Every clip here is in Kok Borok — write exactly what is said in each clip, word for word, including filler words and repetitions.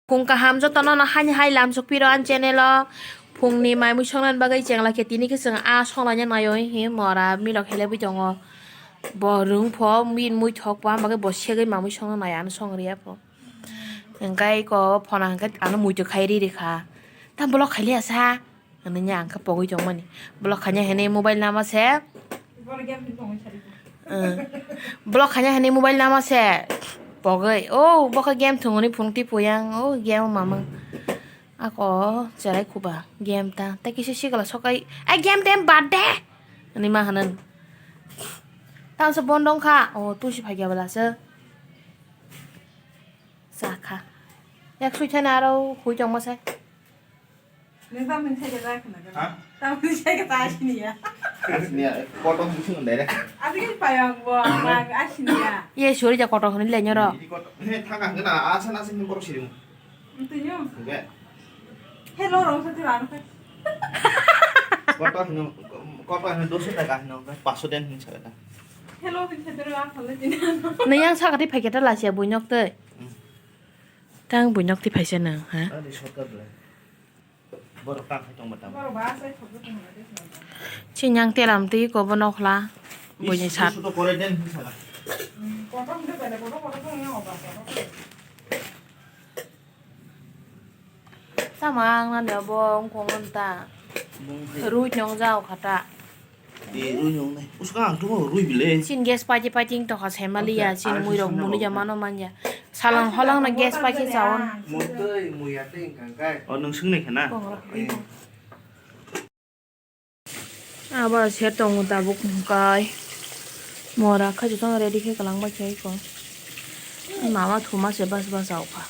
Phung kaham jotono no haini hai lamsok piro ani channel o. Phungni mai mui songnani bagwi chengla khe tini khe chwng a songlaina naio hi mora milok helebwi tongo. Bo rwng pho min mui thok pho, ang bagwi bo segwi mamui songna nai, ano song riya pho. Hwnkhe eko phone hwnkhe ano muitu khai ri rikha. Ta block khai liya sa. Hwnwi ang khe pogwi tongmani. Block khaina hwnwi mobile nama se. Block khaina hwnwi mobile nama se. Pogwi. O, bo khe game thwngmani phone twi puyang. O, game mamang. Ako, cherai khuba. Game ta. Ta kisa sikla sokai. Ai, game tem bad de. Hwnwi ma hwnwi. Tang se bon dong kha. O, tusi phai kya bala se. Sa kha. Yak sui thana aro hui tongma sai. Nung tamni sai khe ta khna khe. Ha? Tamni sai khe ta asini ya. Asini ya, kotor hwnwi swngo direct. Asini payang bo, ang asini ya. Ye sori ja kotor hwnwi le nyoro. Ini kotor, he thanga hwnwi na, asa na sini borok siri. Tini. Oke. Hello, rong sa tira ano kai. Kotor hwnwi, kotor hwnwi doso taka hwnwi, paso den hwnwi sa ta. Hello, hwnwi sa tira ano le tini. Nang yang sa kati phai khe ta lasia buinok tei. Hmm. Tang buinok tei phaisa nang, ha? Ani shortcut le. Borok ta khai tongma tamo. Chinyang telam twi kobo nokhla. Buini sat. Sudo kore den hwnwi sala. Tamo ang nani obo wngkong nta. Rui nyong jao khata. Di rui nyong nai. Uska ang tumo rui bile. Sin gas paji paji wng tokha semaliya, sin mui rok muni ja mano manja. Salang holang no gas paji chaon. Mutui muya tei wngkang kai. O nung sung nai khana. Abo se tongo tabuk kai. Mora khai jotong ready khe kalang bai khai ko. Mama thuma se bas bas au kha.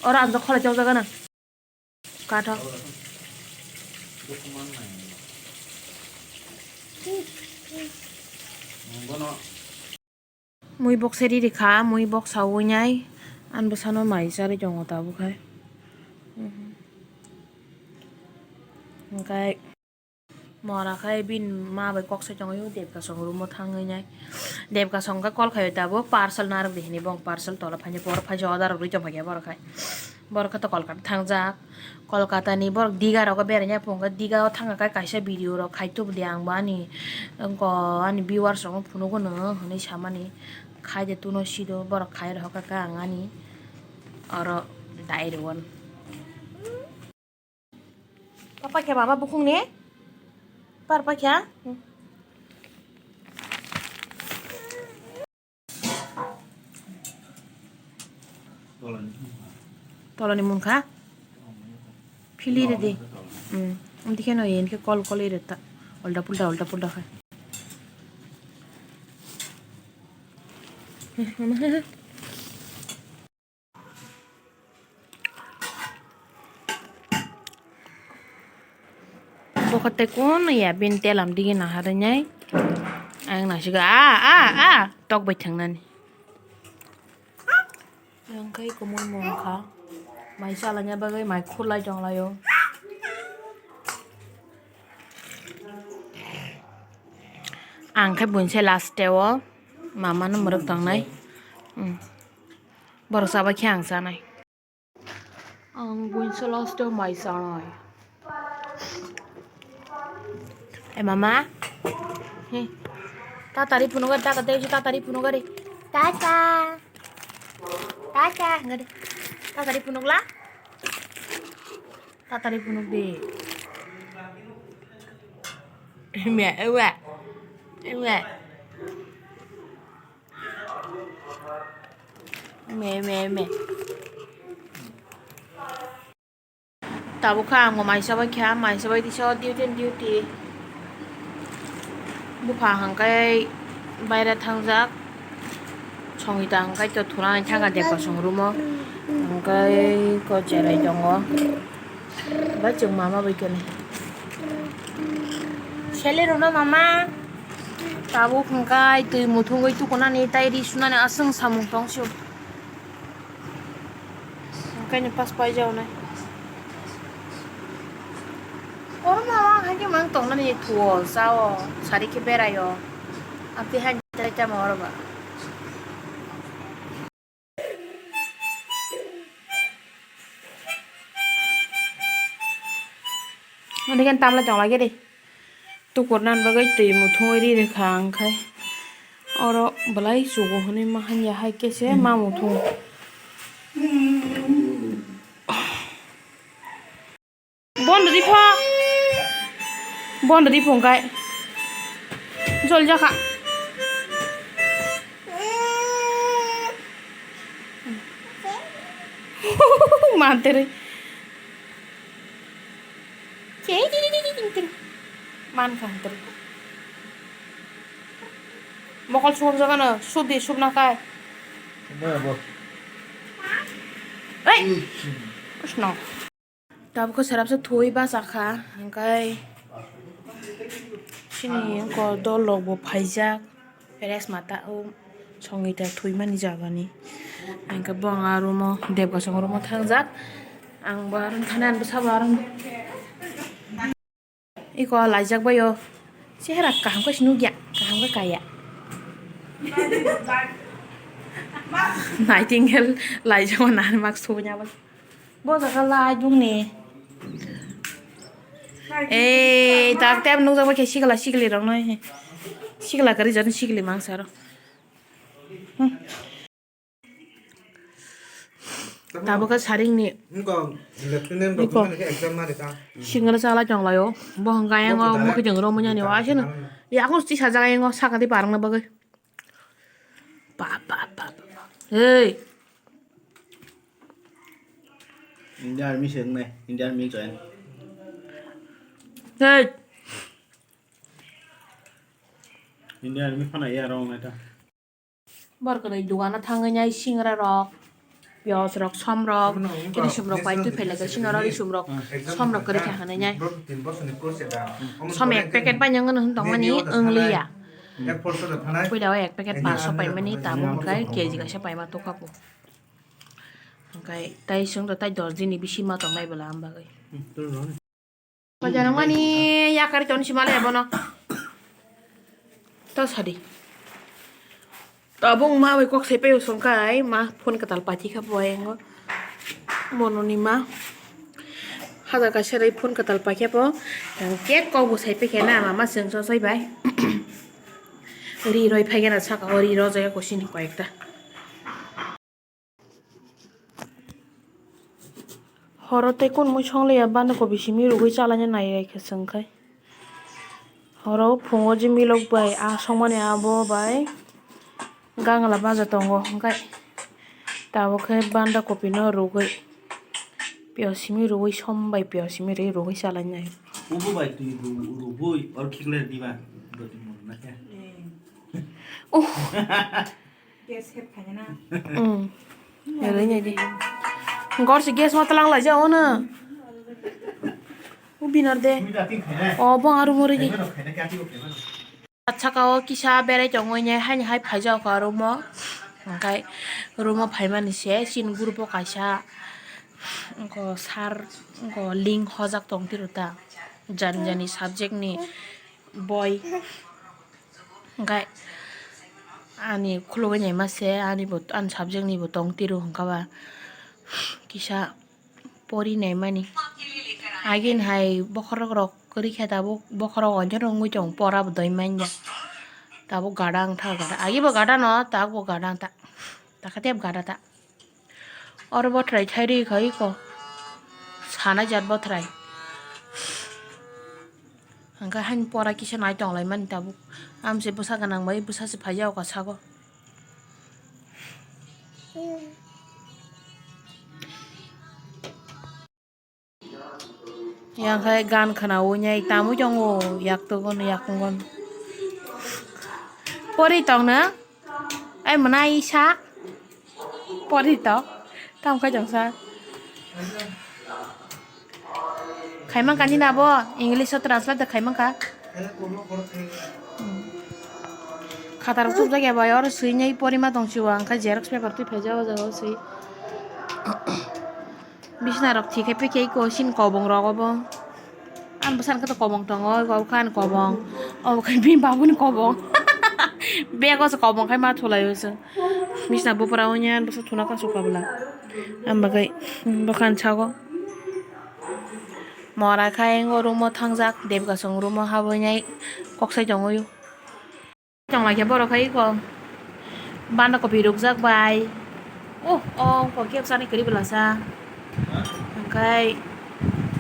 Ora ang khole chau jaga na. Kathok. Mui bok seri rikha, mui bok sawi nai, an bwsano mai charwi tongo tabuk hai. Hwnkhe. Mora khai bini ma bai kok sai tongo, Debkasong room o thangwi nai. Debkasong khe call khaio tabuk, parcel narwk di hwnwi, bong parcel tola phainai, borok phaisa order rwwi tongphaikha borok khai. Borok khe to Kolkata thangjak. Kolkata ni borok Diga rogo beraina phunukha, Diga o thangkha khe kaisa video rok khai tubudi, ang bo ani, wngkha ani viewers rok no phunugo no hwnwi samani. Khai de tuno sido borok khai rohorkha khe ang ani oro dai rwon. Papa khe baba bukhung ni? Par pa khe? Tolani munkha? Phili ridi. Hmm. Amtwi kheno yen khe kol kol ere ta. Ulta pulta, ulta pulta khe. Bo khe tei kun ya, bini telam digi naharwi nai. Ang naisigo, a, a, a, tok bai thangnani. Yang khai kumui mung kha. Mai chalaina bagwi mai khurlai tonglaio. Ang khe buinse last o mama no mwrwk tongnai. Hmm. Borok chabai khe ang chanai. Ang buinso last o mai chanai. Eh, mama. He. Tatari phunukgari, tata tei tatari phunukgari. Tata. Tata. Ngari. Tatari phunukla. Tatari phunukdi. Eme, ewa. Eme. Me, me, me. Tabuk kha ang bo mai chabai kha, mai chabai tisa duty ni duty. Bupha hwnkhe baire thangjak. Songita hwnkhe to thunani thangkha de kosong room o. Hwnkhe ko cherai tongo. Bai chwng mama bai kani. Sele rwno mama. Tabuk hwnkhe twi muthungwi tukunani tei ri sunani aswng samung tong sio. Hwnkhe ni pas pai jaonai. Oro mama hai khe mang tongnani thuo, chao, sari khe beraio. Amtwi hai tei tamo oro ba. Ani kan tamla chong lagi de. Tukur nan bagwi twi muthungwi ri rikha ang khai. Oro belai chugo hwnwi ma hanya hai khe se ma muthung. Bon rwdi pho. Bon rwdi pho hwnkhe. Jol jakha. Mantere. Mankha hwnkhe. Mokol suhuk jagano, subdi subna kai. Bo, bo. Ei! Ush, no. Tabuk khe serapsa thwi bachakha, hwnkhe chini wngkor dol rok bo phaijak, peres mata o songwita thwimani jagani, hwnkhe bo ang aro mo Debgasong room o thangjak, ang bo aro thani ang bwsabo aro iko laijak bai o chehera kaham khe se nukya, kaham khe kaya. Nightingale laijak o nani mak sunya bai. Bo jaga lai dungni. Ei, tak tep nukjak bai khe sikla sikli rok no. Sikla kwrwi jani sikli mangsa ro. Hmm. Tabuk khe saringni. Niko, lieutenant rok niko. Niko. Exam ma rita. Singra chala chong laio. Bo hwnka yang o mukhi jeng ro munya ni wa sino. Ya, aku sti sajak yang o sakati parang na bagwi. Pa, pa, pa, pa, pa. Hey. India Army se wngnai, India Army join. Hey. India Army khana ya rong nai ta. Bor kwrwi dugano thangwi nai singra rok, piyos rok, som rok, risum rok pai twi phailai khe sino ro risum rok, som rok kwrwi kha hwnwi nai. Som ek packet bai nang hwn tongmani wng liya. Puila o ek packet panch sho paimani tabuk hwnkhe K G kaisa paima tukha bo. Hwnkhe tai chwng rok tai dos din ni bisi ma tongnai bwla am bagwi. Pajarwkmani yakari toni sima le bono. To sadi. Tabuk ma bai kok sai paio songkai ma phone kwtal pathi kha bo ayang o. Bono ni ma. Hajar kaisa rai phone kwtal paikhe bo. Ang kek kok bo sai paikhe na mama chwng so sai bai. Ri roi phaikhe na saka o ri rojak ya kosini koyekta. Horo tei kun mui song liya banda kopi simi rugui chalaina nai rai khe chwng khai. Horo phungo je milok bai a songmani abo bai gangla baja tongo hwnkhe tabuk khe banda kopi no rugui piyos simi rugui som bai piyos simi ri rugui chalaina nai. Ubu bai twi ru-, rugui or khikler diba doti mun na khe. Oh. Gas hep khaina na. Mm. Eroi nai di. Gor si gas ma tlang lai ja ono. U binar de. O bong aru mori di. Saka o kisa berai tongoi ne haini hai phaijak o room o. Hwnkhe room o phaimani se chini group o kaisa wngkho sir wngkho link hojak tong tiro ta. Jani jani subject ni boi. Hwnkhe ani khulugui naima se ani bo, ani subject ni bo tong tiro hwnkha ba kisa pori naimani. Agini hai bokhorok rok kwrwi khe tabuk bokhorok oinjano wngwi tongo pora bo doi manya. Tabuk gada wngtha gada agi bo gada no tak bo gada ta takha tep gada ta. Oro bothrai thai ri kha iko. Sana jat bothrai. Hwnkhe haini pora kisa nai tong lai mani tabuk. Amse bwsa gwnang bai bwsa se phai ya o kasago. Yang khai gan khana o nyai tamui tongo yak togon yak tongon. Pori tong na? Ai mwnai sa. Pori to. Tam khai jong sa. Khaimang kani na bo English o translate khaimang kha. Khatar chukjak ya bai oro swi nai porima tong siwa ang kha xerox paper twi phaijak o jaga o swi. Bisna rok thik khai pikhe iko sin kobong rok obo. Ang bwsani khe to kobong tongo, obo khe ani kobong, obo khe bini babuni kobong. Bego se kobong khai ma thulai o se. Bisna bupra o nya bwsa thuna kasu kabla. Ang bagwi bwkha ni sago. Mora khai o room o thangjak, Debgasong room o habwi nai kok sai tongwi. Tong lai khe borok hai kho banda kopi rukjak bai. Oh, oh, kok khe chani kwrwi bwlasa. Hwnkhe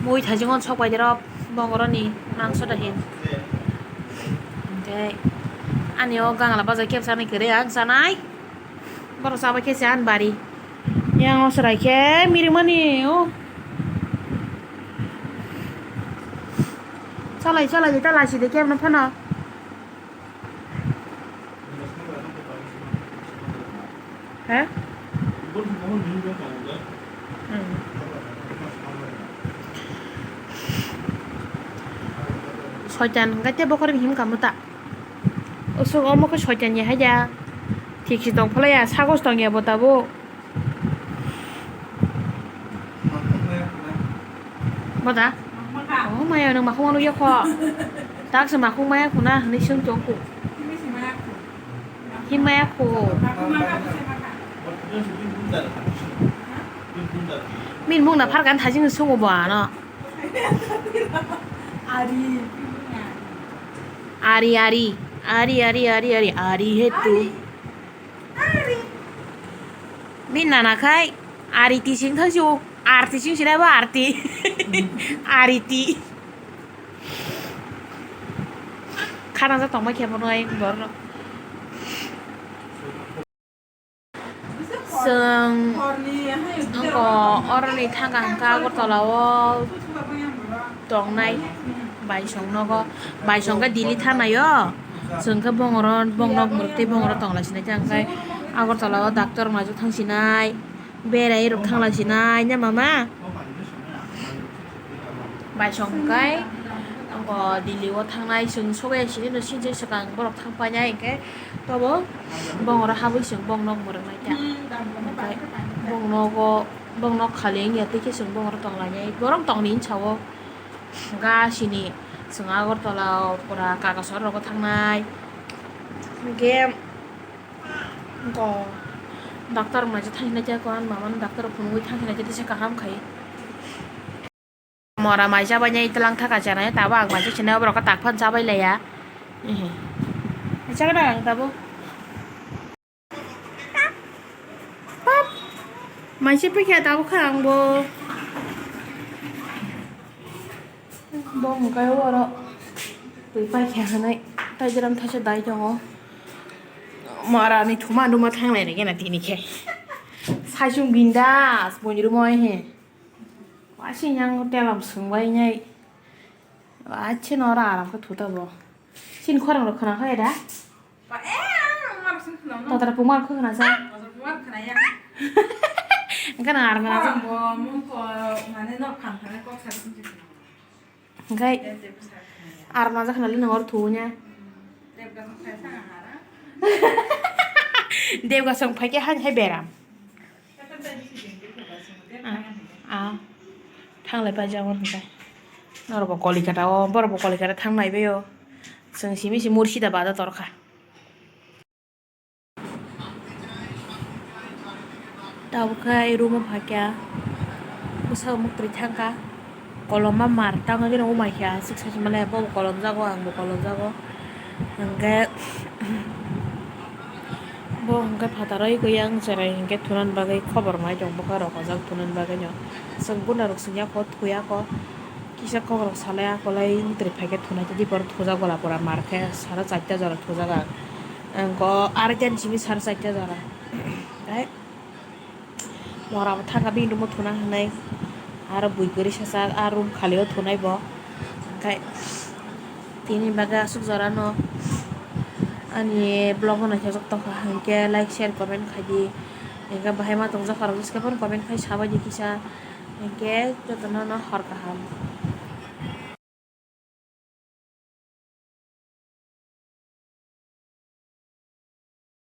mui thajingo sok bai derok bongoroni mangso da hin. Hwnkhe ani o gangla baja khe chani kwrwi ang chanai. Borok chabai khe se ani bari. Yang o chwrai khe mirimani o. Chalai chalai ta lachi de khe phano. He? Hmm. Soitan hwnkhe tei bokhorok himkha mwta. Usuk omo khe soitan ya hai da. Thik se tong phlai ya, sagos tong ya bo tabuk. Boda? Oh, maya nwng makhungma nukya kho. Tak se makhung maya khuna hwnwi swng tong kho. Him maya kho. Min mung na pharkan thajing swng bo ano. Ari, ari. Ari, ari, ari, ari, ari, he tu. Ari. Min nana khai, ari tising thang si o. Arti sing sinai bo arti. Ariti. Khana ja tongma khe bono ai borno. Chwng wngkha oroni thangka hwnkha Agartala o tongnai baisong nogo, baisong khe Delhi thangnai o, chwng khe bongoro bongno mwrwk tei bongoro tongla sinai, hwnkhe Agartala o doctor rok naijak thang sinai, berai rok thangla sinai na mama. Baisong hwnkhe, abo Delhi o thangnai, chwng sogwi sini no sinjak swkang borok thang painai, hwnkhe tobo bongoro habwi chwng bongno mwrwknai ta. Hwnkhe bongnogo, bongno khali wngya tei khe chwng bongoro tonglainai, borok tongni hinsa o. Hwnkhe sini chwng Agartala o pura Kakasor rogo thangnai, hwnkhe, hwnkhe doctor rok naijak thang hinai, tei khe ani mama no doctor rok phunugwi thang hinai, tei khe kaham khai. Mora mai chabainai tlang thaka chanai, tabuk ang mai se sinai, borok khe tak phano chabai laiya. Ehe. Chakra ang tabuk. Pap. Mai se pikha tabuk kha ang bo. Bo hwnkhe oro twi paikha hinwi taijeram thaisa dai tongo. Mora ni thuma numa thanglai rwgena tini khe. Saichung bindas boni rumo he. Waising yang telam sungbai nai. Waising no ora aram khe thuta bo. Sin khorang rok khna khe da. Ba, eh, ang mar sin khna no. Tatra pumar khe khna sa. Tatra pumar khna ya. Engkana ar khna sa. Bo mung ko mane no kham khna kok sa sin khna. Engkai. Ar khna sa khna le nang or thu nya. Debga song phai khe han hai beram. Ah, ah. Thanglai paijak o hwnkhe. Norok bo Kolikata o, borok bo Kolikata thang nai bai o. Chwng simi si Murshidabad o torkha. Tabuk khe room o phaikha. Bwskango muktwi thangkha. Kolom ma mar tangwi rw umaikha, aswk saichung male, bobo kolom jago, angbo kolom jago. Hwnkhe bo hwnkhe phataro eko yang cherai hwnkhe thunani bagwi khobor mai tongo, bwkha rok hojak thunani bagwino. Chwng buna rok swngya kho, thuya kho, kisa kok rok salai akolai wngtwrwi phaikhe thunai tei boro thujak gola pora mar khe sara charta jora thujak ang. Ang khe arai tei simi sara charta jora. Tei Mora bo thangkha bini room o thuna hinwi, aro bui kwrwi sasa a room khali o thunai bo. Hwnkhe tini bagwi aswk jora no ani vlog no naithok tongkha, hinkhe like, share, comment khai di. Hinkhe bahai ma tongjak kha rok, bwskhe phano comment khai sabai di kisa. Hinkhe jotono no hor kaham.